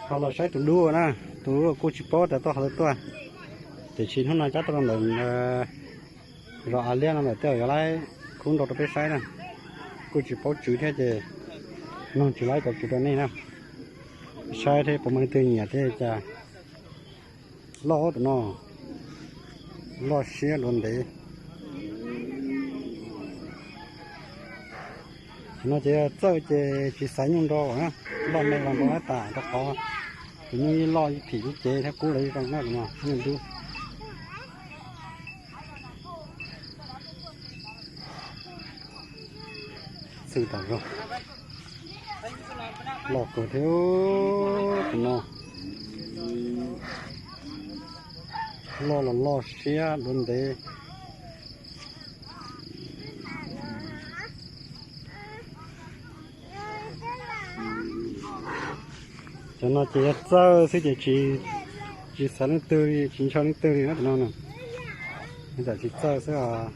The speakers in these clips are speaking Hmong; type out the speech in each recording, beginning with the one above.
Ho los saib tus dub na, tus dub kuj tsis paub tias tuaj qhov twg tuaj, tiam sis hnub no cab tuaj rau ntawm zos Av Liab no lawm tej zaum yuav laib khub nrau rau peb saib na. Kuj tsis paub tswv thiab ces nug tsis laib cov tswv rau nej na, saib thiab puas muaj leej twg nyiam thiab cas. Loj tus no, loj siab dua ntev. Tam no ces yog txawj ces tsis xaiv nyuj nrau na, loj me los nrau tas rau qhov tus nyuj ib loj ib phim ib cev thiab kub los ib zoo na tus no nyuj dub. Xwb tas zog. Loj kawg thiab tus no. Loj los loj siab dua ntev. Cov no ces yog txawj xwb ces tsis xav leej twg li, tsis ntshaw leej twg li na tus no na. Yog tias tsis txawj xwb os,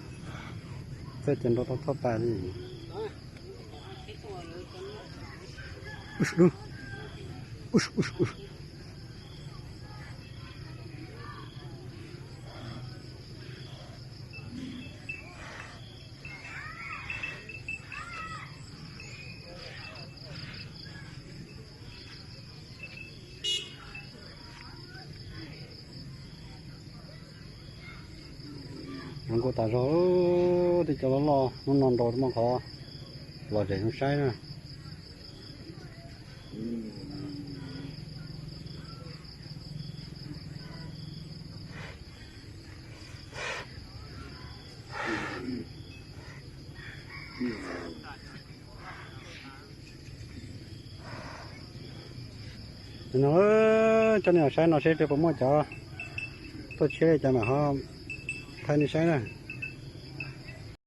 txawj ces nrau tau thoj tas li. Zoo nkauj tas zog, tej cov loj loj hnub no nrau muaj qhov lom zem zoo saib na. No, coj nej los saib no seb puas muaj cov tuaj tshiab li cas mam ho thaij nej saib na.